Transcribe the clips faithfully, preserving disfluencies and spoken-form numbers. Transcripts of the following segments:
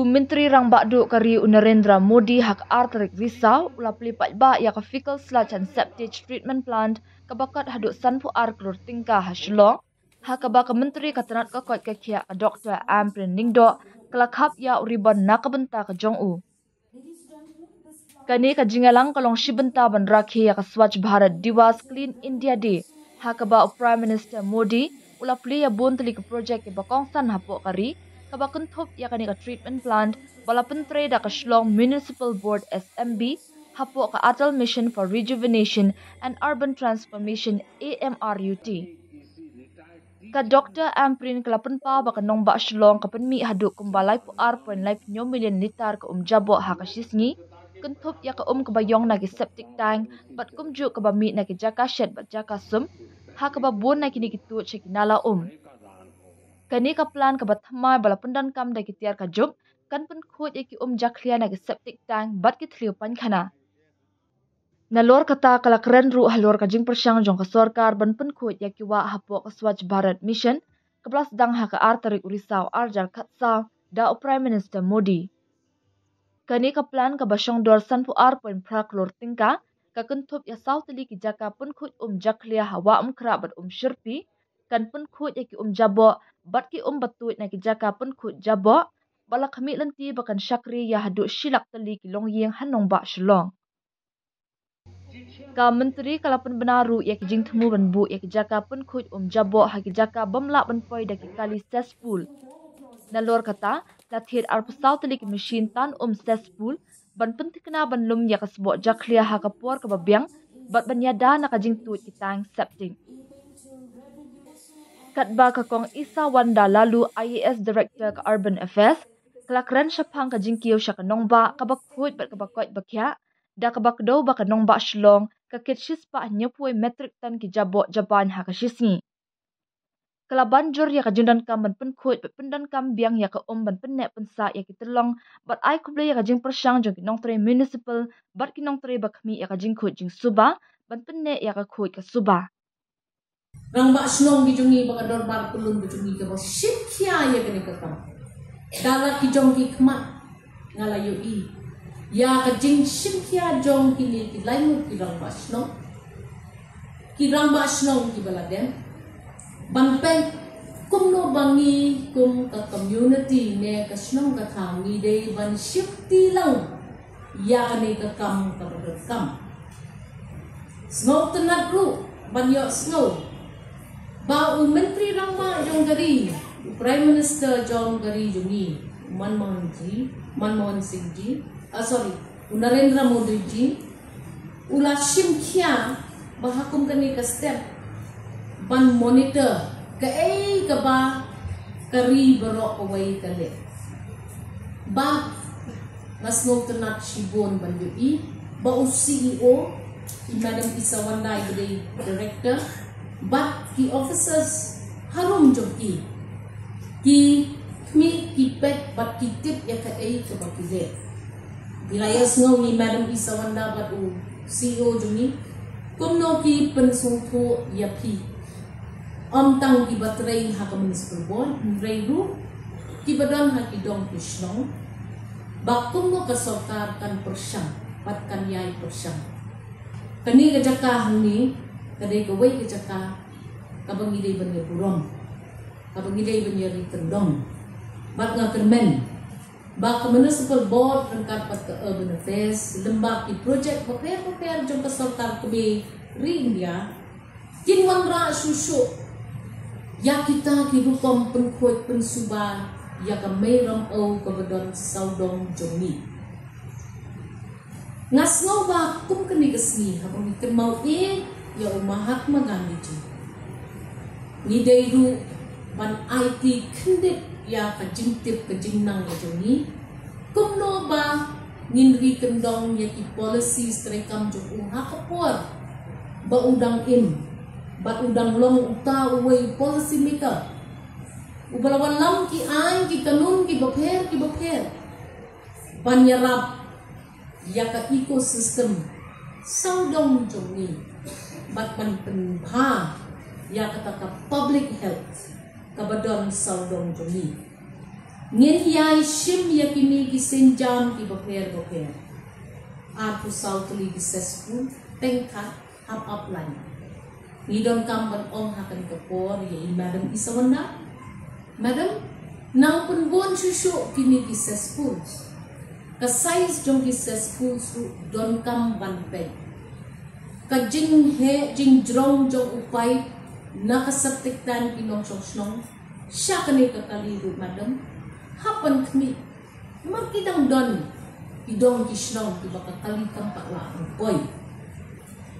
U Myntri Rangbah Duh ka ri u Narendra Modi ha ka ar tarik Risaw u la plie paidbah ïa ka fecal sludge and septic treatment plant kaba kot haduh sanphew ar klur tyngka ha Shillong, ha kaba ka Myntri ka tnat ka koit ka khiah ka Doctor Ampareen Lyngdoh ka la khap ïa u ribbon na ka bynta ka jong u. Kane ka jingïalang ka long shi bynta ban rakhe ïa ka Swachh Bharat Diwas, Clean India Day, ha kaba u Prime Minister Modi u la plie ïa bun tylli ki project kiba kongsan hapoh ka ri, kaba kynthup ïa kane ka treatment plant ba la pyntrei da ka Shillong Municipal Board, S M B, hapoh ka Atal Mission for Rejuvenation and Urban Transformation, A M R U T. Ka Doctor Ampareen ka la pynpaw ba ka nongbah Shillong ka pynmih haduh kumba laiphew ar point laiphew hynñiew million litar ka um jaboh ha ka shi sngi, kynthup ïa ka um kaba ïong na ki septic tank bad kumjuh kaba mih na ki jaka shet bad jaka sum, ha kaba bun na kine ki tuid sha ki nala um. Kane ka plant kaba thymmai ba la pyndonkam da ki tiar ka jup kan pynkhuid ïa ki um jakhlia na ki septic tank bad ki thliew painkhana. Nalor kata ka la kren ruh halor ka jingpyrshang jong ka sorkar ban pynkhuid ïa ki wah hapoh ka Swachh Bharat Mission kaba la sdang ha ka ar tarik u Risaw ar hajar khatsaw da u Prime Minister Modi. Kane ka plant kaba shong dor sanphew ar point phra klur tyngka ka kynthup ïa saw tylli ki jaka pynkhuid um jakhlia ha Wah Umkhrah bad Umshyrpi, kan pynkhuid ïa ki um jaboh bad ki um ba tuid na ki jaka pynkhuid jaboh, ba la khmih lynti ba kan shakri ïa haduh shi lak tylli ki longïing ha nongbah Shillong. Ka Myntri ka la pynbna ruh ïa ki jingthmu ban buh ïa ki jaka pynkhuid um jaboh ha ki jaka bym lah ban poi da ki kali cesspool. Nalor kata, la thied arphew saw tylli ki machine tan um cesspool ban pynthikna ban lum ïa ka sboh jakhlia ha ka por kaba biang bad ban ïada na ka jingtuid ki tank septic. Katba ka Kong Isawanda Laloo, I A S Director ka Urban Affairs, ka la kren shaphang ka jingkiew sha ka nongbah kaba khuid bad kaba koit ba khiah, da kaba kdew ba ka nongbah Shillong ka kit shispah hynñiewphew metric ton ki jaboh jabain ha ka shi sngi. Ka la ban jur ïa ka jingdonkam ban pynkhuid bad pyndonkam biang ïa ka um ban pynneh pynsah ïa ki tyllong bad ai khublei ïa ka jingpyrshang jong ki nongtrei municipal bad ki nongtrei ba khmih ïa ka jingkhuid jingsuba ban pynneh ïa ka khuid ka suba. Rangbah shnong ki jong ngi bad ka dorbar pyllun ba jong ngi kaba shim khia ïa kane ka kam. Da la ki jong ki khmat nga la ïohi ïa ka jingshim khia jong kine ki laingut ki rangbah shnong, ki rangbah shnong kiba la dem ban peit kumno ba ngi kum ka community ne ka shnong ka thaw ngi dei ban shim ti lang ïa kane ka kam kaba donkam. Sngewtynnat ruh ban ïohsngew ba u Myntri Rangbah jong ka ri, u Prime Minister jong ka ri jong ngi, u Manmohan ji, Manmohan Singh ji, ah, sorry, u Narendra Modi ji, u la shim khia ba ha kum kane ka step ban monitor kaei kaba ka ri baroh kawei ka leh. Ba nga sngewtynnat shibun ban ïohi ba u C E O, i Madam Isawanda, i dei director, bad ki officers harum jong ki, ki khmih, ki peit bad ki tip ïa kaei kaba ki leh. Ngi la ïohsngew ïa i Madam Isawanda bad u C E O jong ngi kumno ki pynsngewthuh ïa phi. Ym tang kiba trei ha ka municipal board, hynrei ruh kiba don ha ki dong ki shnong, ba kumno ka sorkar kan pyrshang bad kan ïai pyrshang. Kane ka jaka hangne ka dei kawei ka jaka kaba ngi dei ban ïa burom, kaba ngi dei ban ïa ri kyndong. Bad nga kyrmen ba ka municipal board ryngkat bad ka urban affairs lyngba ki projek bapher bapher jong ka sorkar kmie ri India kin wanrah shuh shuh ïa kita ki rukom pynkhuid pynsuba ïa ka mei ramew kaba don sawdong jong ngi. Nga sngew ba kum kane ka sngi haba ngi kynmaw ïa u Mahatma Gandhi ji, ngi dei ruh ban aiti khyndiat ïa ka jingtip ka jingnang ka jong ngi. Kumno ba ngin ri kyndong ïa ki policies treikam jong u ha ka por ba u dang im, ba u dang long uta uwei u policy maker uba la wallam ki aiñ ki kanun ki bapher ki bapher ban ïarap ïa ka ecosystem sawdong jong ngi bad ban pynbha ïa kata ka public health kaba don sawdong jong ngi. Ngin ïai shim ïa kine ki sienjam kiba pher ba pher. Arphew saw tylli ki cesspool, teng khat hap ap lait. Ngi donkam ban ong ha kane ka por ïa i Madam Isawanda. Madam, nang pynbun shuh shuh kine ki cesspools. Ka size jong ki cesspools ruh donkam ban peit. Ka jingheh jingjrong jong u paip na ka septic tank ki nongshong shnong sha kane ka kali ruh, Madam, hap ban khmih. Namar ki dang don ki dong ki shnong kiba ka kali kam pat lah ban poi.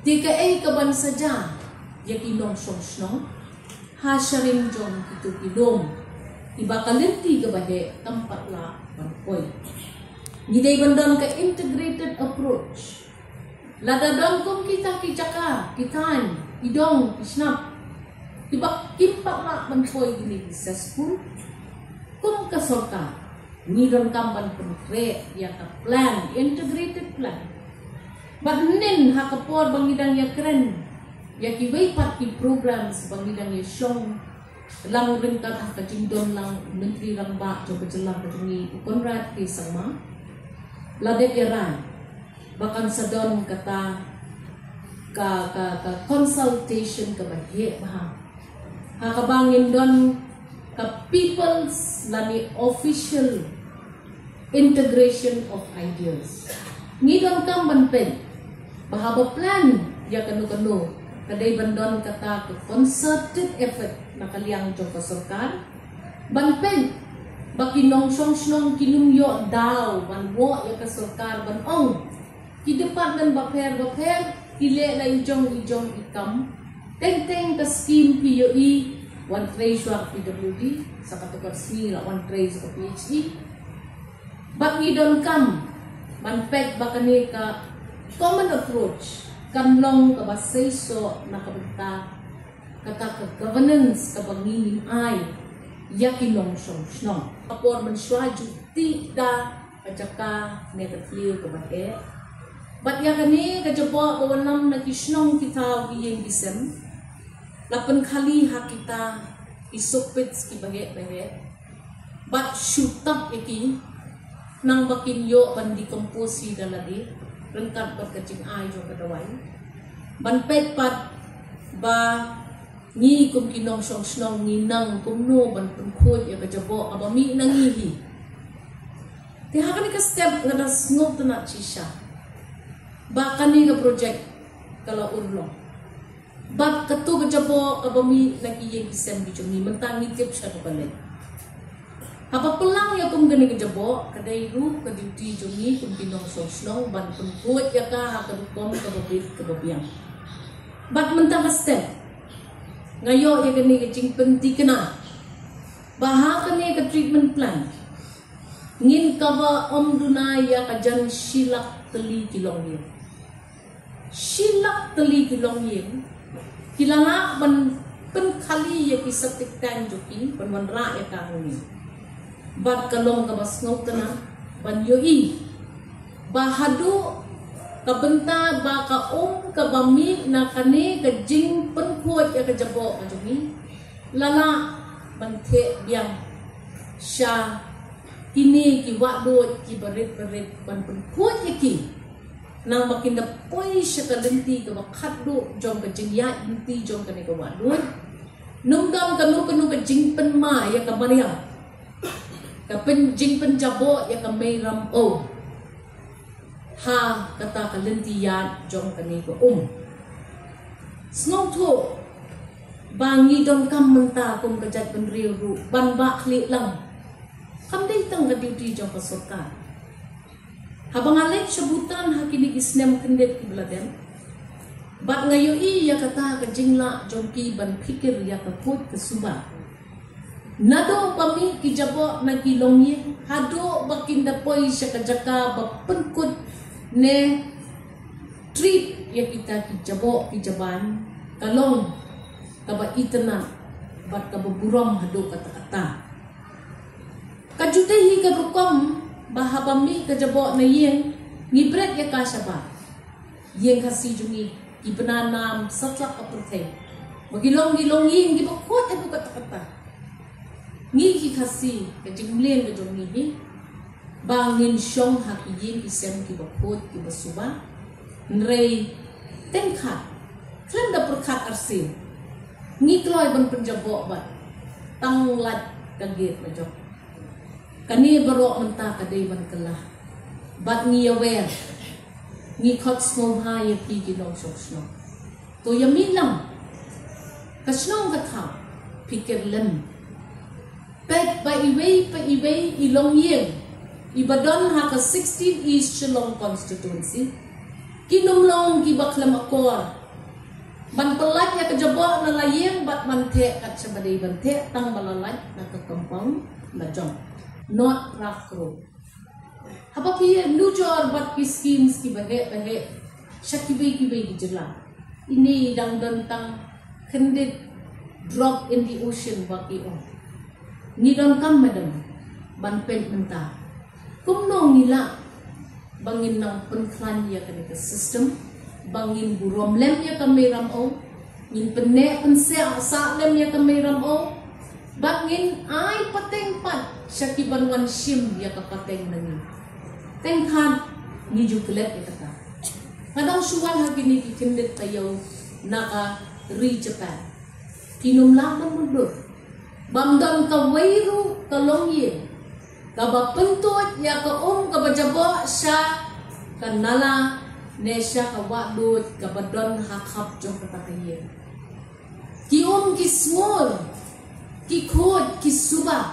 Te kaei kaban sa jia ïa ki nongshong shnong ha sharing jong kito ki lum kiba ka lynti kaba heh kam pat lah ban poi? Ngi dei ban don ka integrated approach. Lada don kum kita ki jaka, ki thaiñ, ki dong, ki shnap kiba kim pat lah ban poi kine ki cesspool, kum ka sorkar ngi donkam ban pynkhreh ïa ka plan, integrated plan. Bad mynnin ha ka por ba ngi dang ïakren ïa kiwei pat ki programs ba ngi dang ïashong lang ryngkat ha ka jingdon lang u Myntri Rangbah jong ka jylla ka jong ngi, u Conrad K Sangma, la dep ïarai ba kan sa don kata ka, ka, ka consultation kaba heh bha ha kaba ngin don ka people's lane official integration of ideas. Ngi donkam ban peit ba haba plan ïa kano kano ka dei ban don kata ka concerted effort na ka liang jong ka sorkar. Ban peit ba ki nongshong shnong kin ym ïoh daw ban wad ïa ka sorkar ban ong ki department bapher bapher ki leh la i jong i jong i kam. Teng teng ka skim phi ïohi, wan trei shuwa ka P W D, sa katto ka sngi la wan trei sha ka P H E. Bad ngi donkam ban peit ba kane ka common approach kan long kaba seisoh na ka bynta kata ka governance kaba ngi ngin ai ïa ki nongshong shnong. Ka por mynshuwa ju tih da ka jaka ne ka thliew kaba heh. Bad ïa kane ka jaboh ka wanlam na ki shnong ki thaw ki ïing ki sem la pynkhali ha kita ki soakpits kiba heh ba heh. Bad shu tap ïa ki nang ba kin ïoh ban decompose hi da lade ryngkat bad ka jingai jong ka dawai. Ban peit pat ba ngi kum ki nongshong shnong ngi nang kumno ban pynkhuid ïa ka jaboh kaba mih na ngi hi. Te ha kane ka step nga da sngewtynnat shisha ba kane ka project ka la urlong. Bad kato ka jaboh kaba mih na ki ïing ki sem ki jong ngi mynta ngi tip sha kaba leh. Haba pynlang ïa kum kane ka jaboh ka dei ruh ka duty jong ngi kum ki nongshong shnong ban pynkhuid ïa ka ha ka rukom kaba bit kaba biang. Bad mynta ka step nga ïoh ïa kane ka jingpynthikna ba ha kane ka treatment plant ngin cover ym duna ïa ka jan shi lak tylli ki longïing. Shi lak tylli ki longïing ki la lah ban pynkhali ïa ki septic tank jong ki ban wanrah ïa ka hangne. Bad ka long kaba sngewtynnat ban ïohi ba haduh ka bynta ba ka um kaba mih na kane ka jingpynkhuid ïa ka jaboh ka jong ngi la lah ban theh biang sha kine ki wahduid kiba rit ba rit ban pynkhuid ïa ki. Nang ba kin da poi sha ka lynti kaba khatduh jong ka jingïaid lynti jong kane ka wahduid. Ym don kano kano ka jingpynma ïa ka mariang, ka pyn, jingpynjaboh ïa ka mei ram o ha kata ka lynti ïaid jong kane ka um. Sngewthuh ba ngi donkam mynta kum ka jaitbynriew ruh ban bah khlieh lang. Kam dei tang ka duty jong ka sorkar. Haba nga leit sha Bhutan ha kine ki snem khyndiat kiba la dep bad nga ïohi ïa kata ka jinglah jong ki ban phikir ïa ka khuid ka suba. Naduh ba mih ki jaboh na ki longïing haduh ba kin da poi sha ka jaka ba pynkut ne treat ïa kita ki jaboh ki jaban ka long kaba itynnad bad kaba burom haduh katta katta. Ka ju dei hi ka rukom ba haba mih ka jaboh na ïing ngi bret ïa ka shabar. Ïing Khasi jong ngi ki bna nam satlak ka pyrthei ba ki long ki longïing kiba khuid haduh katta katta. Ngi ki Khasi, ka jingmlien ka jong ngi hi ba ngin shong ha ki ïing ki sem kiba khuid kiba suba. Hynrei teng khat, khlem da pyrkhat arsien, ngi kloi ban pynjaboh bad tang lait ka gate la jong. Kane baroh mynta ka dei ban kylla. Bad ngi aware, ngi khot sngewbha ïa phi ki nongshong shnong. To ïa mih lang, ka shnong ka thaw, pyrkhat lem. Peit ba iwei pa iwei i longïing iba don ha ka sixteen East Shillong Constituency, kin ym long kiba khlem akor ban pyllait ïa ka jaboh na la ïing bad ban theh kat shaba dei ban theh tang ba la lait na ka compound la jong. Not pra kro. Haba phi ïa nujor bad ki schemes kiba heh ba heh sha kiwei kiwei ki jylla, ine i dang don tang khyndiat drop in the ocean ba ki ong. Ngi donkam, madam, ban peit mynta kumno ngi lah ba ngin nang pynkhlaiñ ïa kane ka system, ba ngin burom lem ïa ka Mei Ramew, ngin pynneh pynseh sah lem ïa ka Mei Ramew, bad ngin ai pateng pat sha ki ban wan shim ïa ka pateng na ngi. Teng khat ngi ju klet ïa kata. Nga dang shu wan ha kine ki khyndiat taïew na ka ri Japan. Kin ym lah ban mutdur. Bym don kawei ruh ka longïing kaba pyntuid ïa ka um kaba jaboh sha ka nala ne sha ka wahduid kaba don ha khap jong kata ka ïing. Ki um ki sngur, ki khuid ki suba.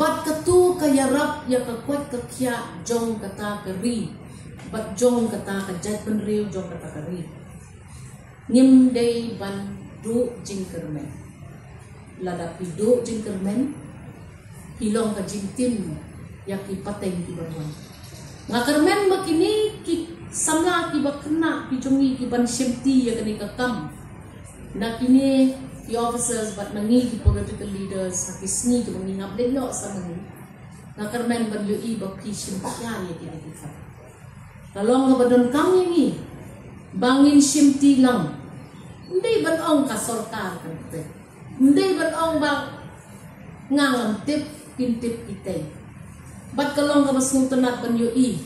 Bad katu ka ïarap ïa ka koit ka khiah jong kata ka ri bad jong kata ka jaitbynriew jong kata ka ri. Ngim dei ban duh jingkyrmen. Lada phi duh jingkyrmen, phi long ka jingtim ïa ki pateng kiba wan. Nga kyrmen ba kine ki samla kiba khynnah ki jong ngi ki ban shimti ïa kane ka kam, na kine ki officers bad na ngi ki political leaders ha ki sngi kiba ngi hap leit noh sa ma ngi. Nga kyrmen ban ïohi ba phi shim khia ïa kine ki kam. Ka long kaba donkam ïa ngi ba ngin shimti lang. Ym dei ban ong ka sorkar kan peit. Ym dei ban ong ba nga ngam tip, kin tip kitei. Bad ka long kaba sngewtynnat ban ïohi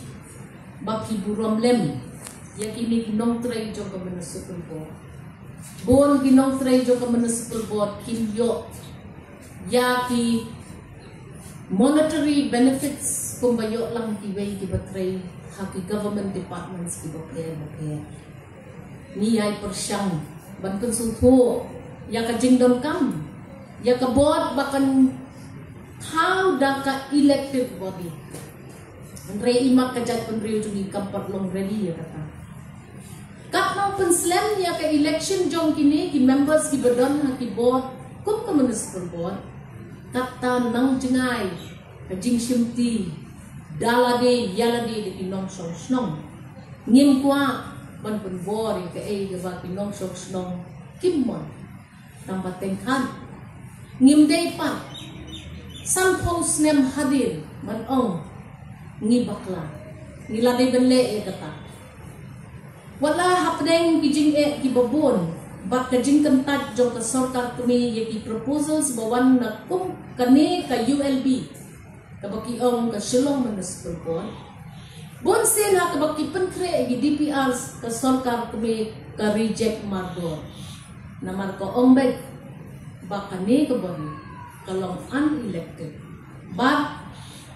ba phi burom lem ïa kine ki nongtrei jong ka municipal board. Bun ki nongtrei jong ka municipal board kin ïoh ïa ki monetary benefits kumba ïoh lang kiwei kiba trei ha ki government departments kiba pher bapher. Ngi ïai pyrshang ban pynsngewthuh ïa ka jingdonkam ïa ka board ba kan thaw da ka elected body. Hynrei i mat ka jaitbynriew jong ngi kam pat long ready ïa kata. Katno pynslem ïa ka election jong kine ki members kiba don ha ki board kum ka municipal board, kata nang jngai ka jingshimti da lade ïa lade da ki nongshong shnong. Ngim kwah ban pynbor ïa kaei kaba ki nongshong shnong kim mon. Tang ba teng khat, ngim dei pat sanphew snem hadien ban ong ngi bakla. Ngi la dei ban leh ïa kata. Wat la hapdeng ki jingeh kiba bun bad ka jingkyntait jong ka sorkar kmie ïa ki proposals ba wan na kum kane ka U L B, kaba ki ong ka Shillong Municipal Board. Bun sien ha kaba ki pynkhreh ïa ki D P Rs ka sorkar kmie ka reject mardor. Namar ka ong beit ba kane ka body ka long unelected bad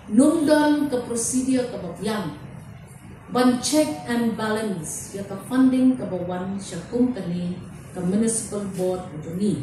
ym don ka procedure kaba biang ban check and balance ïa ka funding kaba wan sha kum kane ka municipal board ka jong ngi.